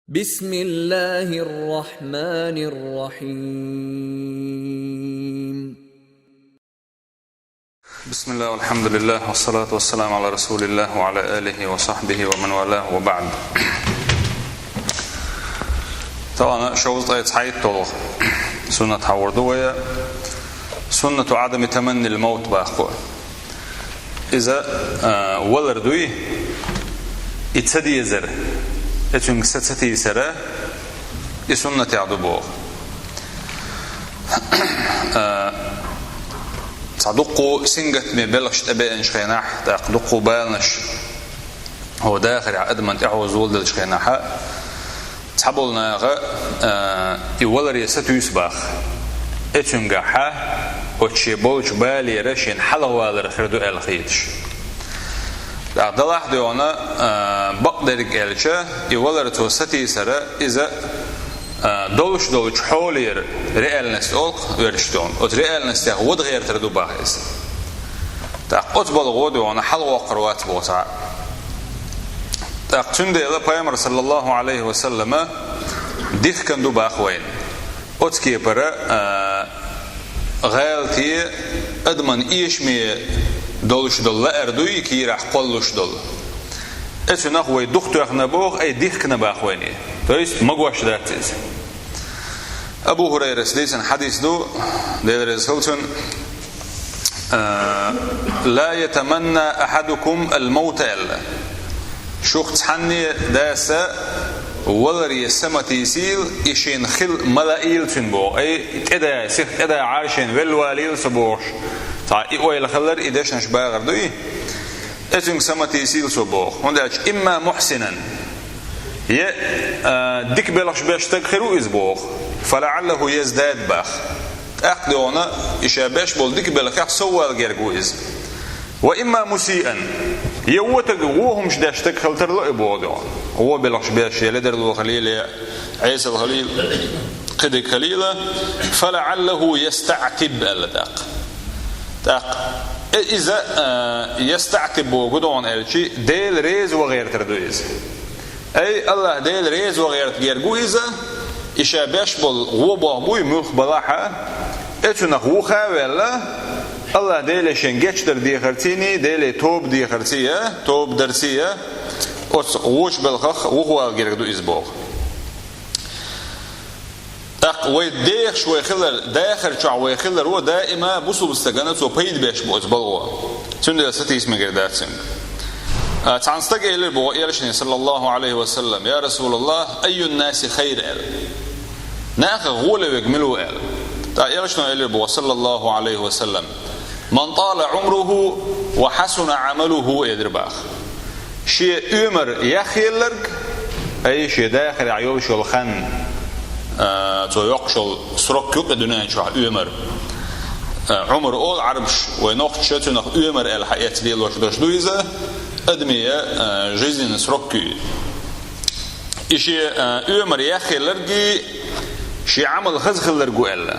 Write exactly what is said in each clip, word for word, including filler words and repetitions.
بسم الله الرحمن الرحيم. بسم الله والحمد لله والصلاة والسلام على رسول الله وعلى آله وصحبه ومن والاه وبعد. Талана шовзткъе цхьайтталгӀа суннат хьахор ду вай. سنة عدم تمني الموت боху. Иза, а, валар дуй, и ца дезар, и цуьнга са ца тийсара, и суннатех ду боху. А, цхьа дуккха сингаттаме белхаш тӀебеанчу хенахь, тӀаккха дуккха баланаш хӀокху дахарехь адамна тӀехьа зулам деллачу хенахь, цхьаболу наха, а, и валаре сатуьйсу боху. И цуьнгахь оцу шен болчу балера шена хьалхавалар хир ду аьлла хеташ. ТӀаккха делахь а, а, бакъдерг аьлча, и валар цо сатийсара, иза, а, долуш долчу хьолера реальность олу-кх оьрсийн, оцу реальностех вада гӀертар ду боху иза. ТӀаккха оцу балхо хьалхавоккхур вац боху цхьа. ТӀаккха цундела Пайхамар, саллаллаху Ӏалайхи ва саллама, дихкина ду боху вайна. Оцу кепара, а, гӀалате, адамна эшаме долуш долу лаар дуй, кийрахь кхоллалуш долу. И цуьнах вай духатоьхна боху, ай дихкина боху вайна. То есть магош дац иза. Абу ХӀурайрас дийцина хьадис ду, Дела реза хуьлда цунна, а, لا يتمنى أحدكم الموت аьлла. Шух цхьанне а даса валаре са ма тийсийла, и шена хила ма лаийла цуьнан боху. Ай, тӀеда, сиха тӀеда Ӏара шена велла валийла со бохуш. Цхьа и ойла хилар, и дешнаш бахар дуй? И цуьнга са ма тийсийла со боху. ХӀунда аьлча إما محسنا, я, а, дика белхаш беш стаг хир ву иза боху. فلعله يزداد боху. ТӀаккха дуьйна, и ша беш болу дика белхех соввала герга ву иза. وإما مسيئا, я вон стаг, вон хӀумаш деш стаг хила тарло и боху дуьйна. Вон белхаш беш, я ледарло хилийла, я Ӏесалла хилийла, кхидерг хилийла, فلعله يستعتب аьлла тӀаккха. ТӀаккха, э, иза, а, يستعتب боху дуьйна аьлча, Дела реза ван гӀертар ду иза. Ай, АллахӀ Дела реза ван гӀерта герга ву иза, и ша беш болу вон боху буй муьлхха балахь а, и цуьнах вуха а ваьлла, АллахӀ Деле шен гечдар дехарций, Деле тоба дехарций а, тоба дарций а, оцу вочу белхах вухавала герга ду иза боху. ТӀаккха вай дехаш вай хилар, дахар чохь вай хилар ву даима бусулба стагана цо пайда беш бу оцу балхо. Цундела сатийса мегар дац цуьнга. А, цхьана стага элира боху Элчане, саллаллаху Ӏалайхи ва саллам: «Я Расулаллах, айюн наси хайр?» — аьлла. «Нахах гӀоле верг мила ву?» — аьлла. ТӀаккха Элчано элира боху, саллаллаху Ӏалайхи ва саллам: «Ман тала Ӏумруху ва хьасуна Ӏамалуху», — элира боху. Шен оьмар яхъелларг, ай, шен дахарехь йолуш йолу хан, а, цо йоккхуш йолу срок ю-кх и дуьнен чохь оьмар. А, Ӏумар олу Ӏарбаша, вай нохчаша цуьнах оьмар аьлла хьаэцна лелош долуш ду иза, адамийн, а, жизненный срок ю. И шен, а, оьмар яхъелларгий, шен Ӏамал хаза хилларг ву аьлла.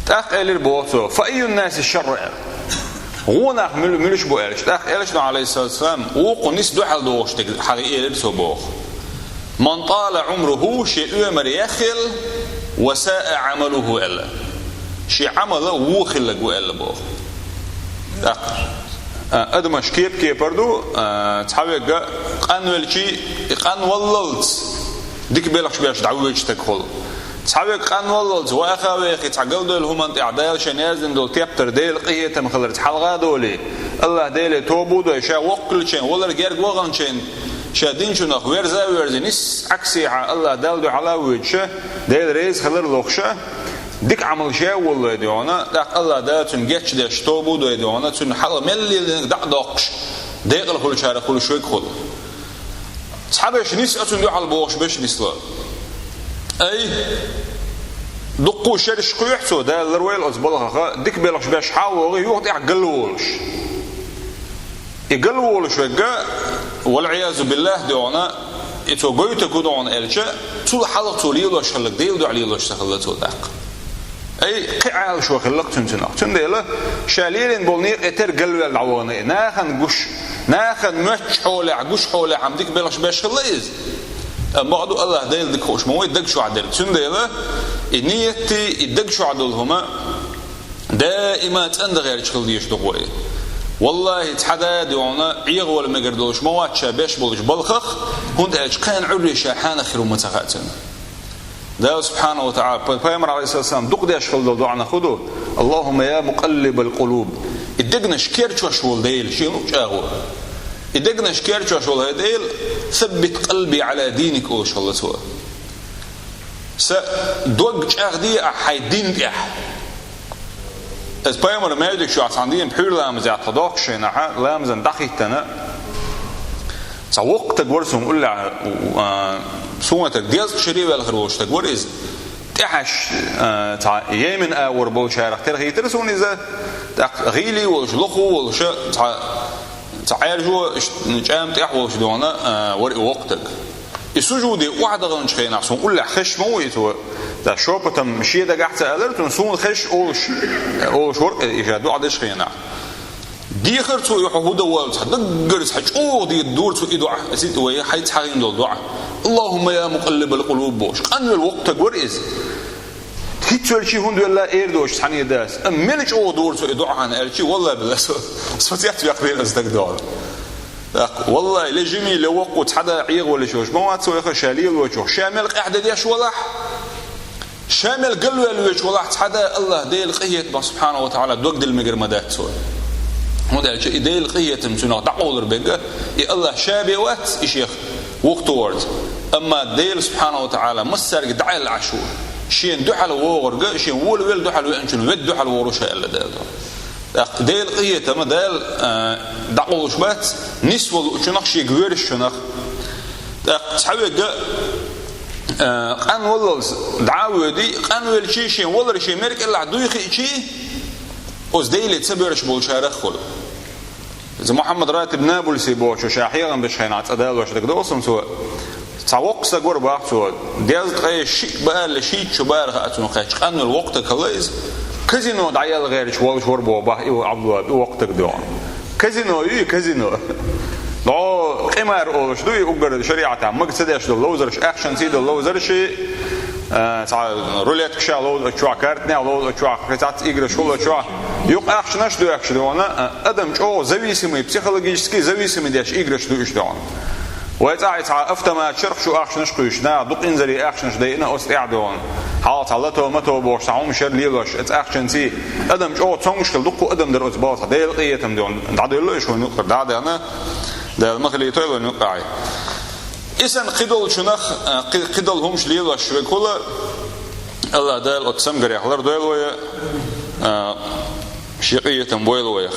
ТӀаккха элира боху цо: «Фа айюн наси шарр?» — аьлла. «ГӀо нах муьл-, муьлш бу?» — аьлча, тӀаккха Элчано, Ӏалайхиссалату вассалам, вукху нис дуьхьал догӀуш дерг хьагӀ элира цо боху: «Ман тала Ӏумруху», шен оьмар яхъелла, «ва саа Ӏамалуху», — аьлла. Шен Ӏамал вон хилларг ву аьлла боху. ТӀаккха, а, адамаш кеп-кепара ду, а, цхьаверг къанвелчий, и къанваллалц дика белхаш беш дӀавоьдуш стаг хуьлу. Цхьаверг къанваллалц ваха а вехий, цхьа галдевлла хӀуманна тӀехь Дала шен яздина долу тептар Делан къинхетам хиларца хьалха а долий, АллахӀ Деле тоба а дой, ша воккхалчийн, валар герга ваханчийн, ша динчунах верза а верзий, нис Ӏаксехьа АллахӀ Далла дуьхьал а воьдуш, Дела реза хилар лохуш, дика Ӏамал ша а воллой дуьйна, тӀаккха АллахӀ Дала цуьнан гечдеш, тоба а дой дуьйна, цуьнан хьалха мел лелийнарг дӀа а доккхуш, декъала хуьлучарах хуьлуш верг хуьлу. Цхьаберш нис а цунна дуьхьал бохуш берш нисло. Ай, дуккха шераш кхоьхьу цо, Дала ларвойла оцу балхах, дика белхаш беш хьа а вогӀий, юха тӀехь галволуш. И галволуш верг, валь-Ӏиязу биллахӀ, дуьйна, и цо гойтург хӀун ду аьлча, цул хьалха цо лелош хилларг Делан дуьхьа лелош ца хилла цо тӀаккха. Ай, кхин Ӏалашо хилла-кх цуьнан цунах. Цундела ша лелийна болу некъа тера галваьлла дӀавахана и. Нахана гуш, нахана моьттучу хьолехь, гуш хьолехь-м дика белхаш беш хилла иза. Амма бакъду, АллахӀ Дела дика хууш ма ву вай даг чохь дерг. Цундела и нийятти, и даг чохь долу хӀума даима цӀандан гӀерташ хила дезаш ду вай. Валлахи, цхьа да а дуьйна, Ӏехавала мегар долуш ма вац ша беш болчу балхах, хӀунда аьлча кхана Ӏуьйре ша хьанах хир ву ма ца хаьа цунна. Дала субхьанаху ва таӀала, пай-, пайхамар, алейхиссалам, дукха деш хила долу доӀанах хӀун ду: «Аллахумма я мукъаллибал къулуб». И дегнаш керчош волу Дела, шен луъу чӀагӀо. И дегнаш керчош волу хӀай Дела, «саббит къалби Ӏала диник», олуш хилла цо. Сан дог чӀагӀде ахь хьайн дин тӀехь. Иза пайхамар маьждиг чохь цхьана дийнахь пхьуьйра ламазехь тхо доккхуш хенахь, ламазан дӀахӀиттина, цхьа воккха стаг вара суна уллехь, а, суна тӀера дезткъа шаре ваьлла хир волуш стаг вара иза. ТӀаьхьаш, а, цхьа Йемен агӀор болчарах тера хийтира суна иза, тӀаккха гӀийла волуш, лохо волуш, цхьа, цхьа Ӏаьржо ш-, чӀама тӀехь волуш дуьйна, а, вара и воккха стаг. И сужуде охьадаханчу хенахь суна уллехь хезаш ма ву и цо. Ткъа шепотом шен дагахь ца алара цунна, суна хезаш олуш, олуш вара и ша доӀа дечу хенахь. Дехар цо и хьо хӀун дан воллу, цхьа даггара цхьа чӀогӀа дийр дура цо и доӀа, цига вай хьайца хьахийна долу доӀа. «Аллахумма я мукъаллибал къулуб», бохуш. Къанвелла воккха стаг вара иза. ХӀинца велчий хӀунда велла эр доцуш цхьаьна дас. Амма мел чӀогӀа дура цо и доӀа хьан аьлчий, валлахи билла, со, со цецвеккхавера аса стаг догӀу. ТӀаккха, валлахи, ле жимий, ле воккхо цхьа да Ӏехавалийша йолуш ма вац цо, яха ша лелочух. Ша мел къаьхьа де деш валахь, ша мел галваьлла веш валахь, цхьа да АллахӀ Дела къинхетамах субхьанаху ва таӀала дог дилла мегар ма дац цо. ХӀунда аьлча и Дела къинхетам цунах дӀакъовлар берг, и АллахӀ ша бен вац и шех вухту варца. Амма Дела субхьанаху ва таӀала массаьрга дӀаелла Ӏаш ву. Шена дуьхьал вогӀург, шен волавелла дуьхьал веанчун ведда дуьхьал вогӀур ву ша аьлла Дала. ТӀаккха Делан къинхетам Дала, а, дӀакъовлуш бац, нисвала луучунах, шега воьрзучунах. ТӀаккха цхьаверг, а, къанваллалц дӀа а воьдий, къанвелчий шен валар шен мер кӀелахь дуй хиъчий, оцу Деле ца боьрзуш болчарах хуьлу. Иза Мухьаммад Ратиб Набулси бохучо ша хьехам беш хенахь цӀа далош дагадогӀу суна цо. Цхьа воккха стаг вара боху цо, дезткъе шиъ бала шийтта шо бара хаьа цунах кхаьчча, къанвелла воккха стаг хилла иза. Казино дӀаелла гӀерташ волуш вара боху боху и Ӏабдулла, и воккха стаг дуьйна. Казино ю и, казино. ДӀо къимар олуш ду и уггар шариӀатехь мага ца деш долу ловзарш, ахчанций долу ловзарш, а, цхьа рулеткаш ловза чохь, картанех ловза чохь, кхин цхьацца играш хула чохь. Юкъа ахчанаш а доьхкуш дуьйна, а, адам чӀогӀа зависимый, психологически зависимый деш играш ду уьш дуьйна. Вай цӀахь и цхьа автомат шарахь шу ахчанаш кхуьйсуш, наха дукха инзаре ахчанаш дайина оцу тӀехь дуьйна. Хьалха цхьа лото-мото бохуш, цхьа хӀума шер лелош, оцу ахчанций адам чӀогӀа цомгуш хилла, дуккха адам дара оцу балхах, Делан къинхетам дуьйна. ДӀадевлла уьш вайна юкъара, дӀадеана, Дала ма хилийтойла вайна юкъахь. И санна кхидолчунах, а, кхи-, кхидолу хӀумаш лелош верг хула, АллахӀ Дала оцу цамгарех лардойла вай, а, шен къинхетам бойла вайх.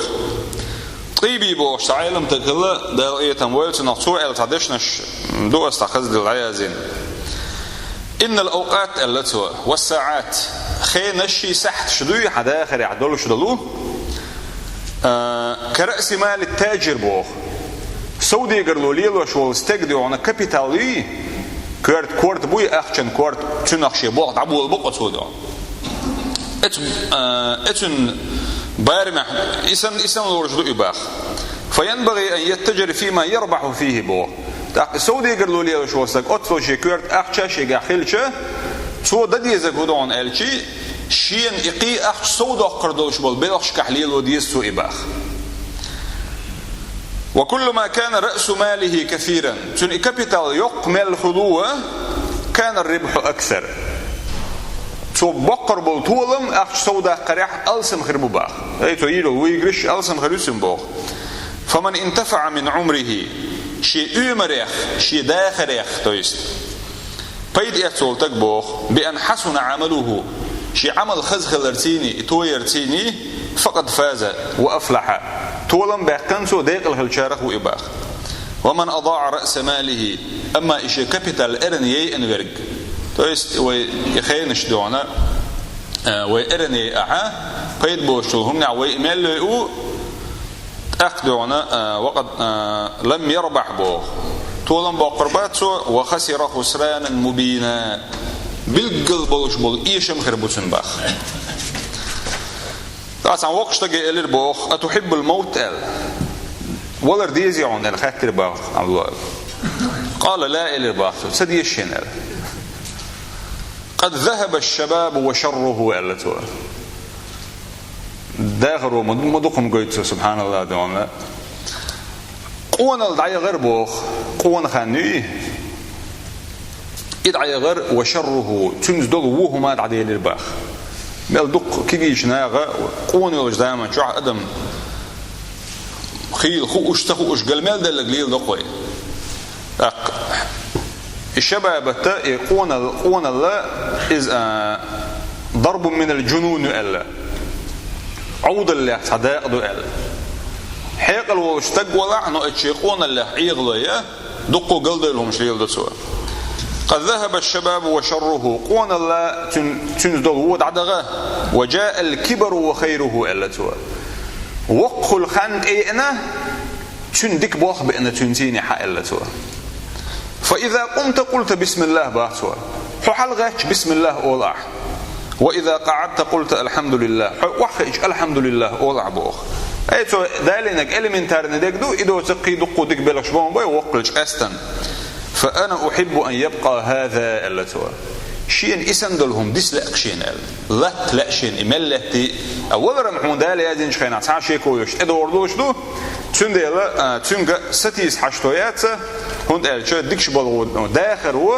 Тӏийби бохуш цхьа Ӏеламстаг хилла, Дала къинхетам бойла цунах, цо аьлла цхьа дешнаш ду аса цхьа хаза дела дӀаяздина. «Иннал авкъат», аьлла цо, «вассаӀат», хенаш а сахьташ а дуй хьан дахарехь долуш долу, а, «ка раъси мали таджир», боху. Совдегарло лелош волу стеган дуьхьал капитал юй, коьрта корта буй, ахчан корта, цуьнах шен болх дӀаболабо-кх оцо дуьхьал. Эцу, а, эцуьнан барамехь, и санна, и санна лоруш ду и боху. «ФаянбагӀи ан яттаджира фима ярбахьу фихи», боху. ТӀаккха и совдегарло лелош волу стаг оццул шен коьрта ахча шегахь хилча, цо дан дезарг хӀун ду аьлча, шена и кхин ахча совдоккхур долуш болу белхашкахь лело деза цо и боху. «Ва куллу ма кана раъсу малихи касиран». Цуьнан и капитал йоккха мел хуьлу, «кана ар-рибхьу аксар». Цо боккхур болу толам ахча совдаккхарехь алсам хир бу боху. Ай, цо йийр йолу выигрыш алсам хир ю цуьнан боху. «Фаман интафаӀа мин Ӏумрихи». Шен оьмарех, шен дахарех, то есть пайда эцна волу стаг боху, «би ан хьасуна Ӏамалуху», шен Ӏамал хаза хиларций, и тоярций, «факъад фаза ва афлахьа». Толам баьккхина цо, декъала хиллачарах ву и боху. «Ва ман адаӀа раъса малихи», амма и шен капитал эрна яйъина верг, то есть вай и хенаш дуьхьал, а, вай эрна яйъахь, пайда боцучул хӀуманехь вай и мел йойъу, тӀаккха дуьхьал, а, «ва къад, а, лам ярбахь», боху. Толам боккхур бац цо, «ва хасира хусранан мубина». Билггал болуш болу эшам хир бу цуьнан боху. Ткъа цхьана воккхачу стаге элира боху: «Атухьиббул мавт?» аьлла. «Валар дезий хьуна?» аьлла, хаьттира боху Ӏабдулла. قال: لا, элира боху цо, ца деза шена, аьлла. قد ذهب الشباب وشره, аьлла цо. Дахаро ма, ма дукха ма гойту цо, субханаллахӀ, дона. Къоналла дӀаяхара боху, къона хан юй. И дӀаяхара, وشره, цуьнца долу вон хӀума дӀаделира боху. Мел дукха кегийчу наха къона йолчу заман чохь адам хийла хууш, ца хууш, гал мел делларг леладо-кх вай. ТӀаккха и шабабат, и къоналла, къоналла, иза, а, ضرب من الجنون ю аьлла. Ӏовдаллех цхьа дакъа ду аьлла. Хьекъал волуш стаг валахь, но оцу шен къоналлех Ӏехалой, дуккха галдойла хӀумаш леладо цо. قد ذهب الشباب وشره, къоналла, цуьн-, цуьнца долу вон дӀадаха, وجاء الكبر وخيره, аьлла цо. Воккхалла хан тӀееана, цуьнан дика болх беана цуьнан цӀийнехь, аьлла цо. فإذا قمت قلت بسم الله, боху цо. Хьо хьалагӀаьттича, бисмиллахӀ олу ахь. وإذا قعدت قلت الحمد لله. Хьо охьахиъча, алхьамдулиллахӀ олу ахь, боху. Ай, цо далийнарг элементарный дерг ду, и доцург кхин дуккха дика белхаш бан бой воккхалчу къаьстина. فأنا أحب أن يبقى هذا, аьлла цо. Шена и санна долу хӀума диса лаьа-кх шена, аьлла. Латта лаьа шена и мел лаьттий, а валар-м хьуна Дала яздинчу хенахь цхьа а шеко йолуш тӀедогӀур долуш ду, цундела, а, цуьнга сатийса хьашто яц, хӀунда аьлча дикачу балхо дахар ву,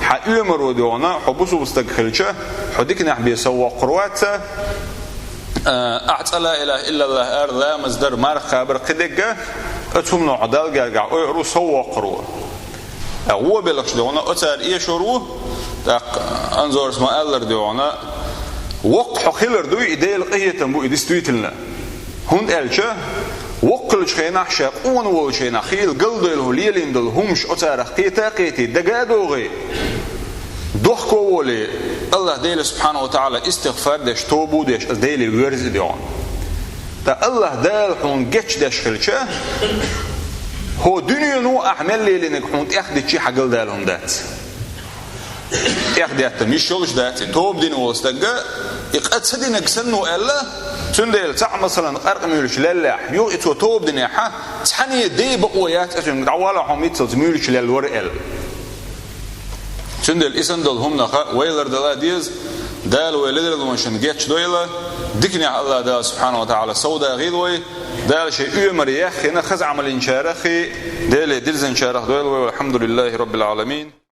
хьан оьмар ву догӀна, хьо бусулба стаг хилча, хьо диканехь бен сов воккхур вац, а, ахь цкъа ла илахӀа иллаллахӀ ала, ламаз дар, марха кхабар, кхидерг, оцу хӀумано хьо Далла гергахь ойур ву, сов воккхур ву. Ткъа вон белхаш догӀна, оцара эшор ву, тӀаккха Анзорс ма-аллара догӀна, воккха хьо хилар дуй, и Делан къинхетам бу и, действительно. ХӀунда аьлча воккхалчу хенахь, ша къона волчу хенахь хийла галдойла хьо лелийна долу хӀумаш оцарах кхета а кхетий, дага а догӀий, дохко а волий, АллахӀ Дела субхьанахӀу ва таӀала истигъфар деш, тоба а деш, аса Деле верза а догӀна. Ткъа АллахӀ Дала хьуна гечдеш хилча, хӀо дуьнено ахь мел лелийнарг хьуна тӀехдитчий хьан галдала хӀума дац. ТӀехдеттам йиш йолуш дац и, тоба дина волу стагга, и къа ца динарг санна ву аьлла, цундела цхьаъ, масалан, къаркъа муьйлуш леллехь, юха и цо тоба динехь, цхьаьна де бакъо яц аса цуьнга, дӀавала хьо миццалц муьйлуш лелла вара аьлла. Цундела и санна долу хӀуманах вай лардала деза, Дала вай ледарлонашна гечдойла, диканехь АллахӀ Дала субхьанахӀу ва таӀала совдахийла вай, Дала шен оьмар яьхна, хаза Ӏамал йинчарах а, Деле дирзинчарах дойла вай, валхьамдулиллахӀи раббил Ӏаламин.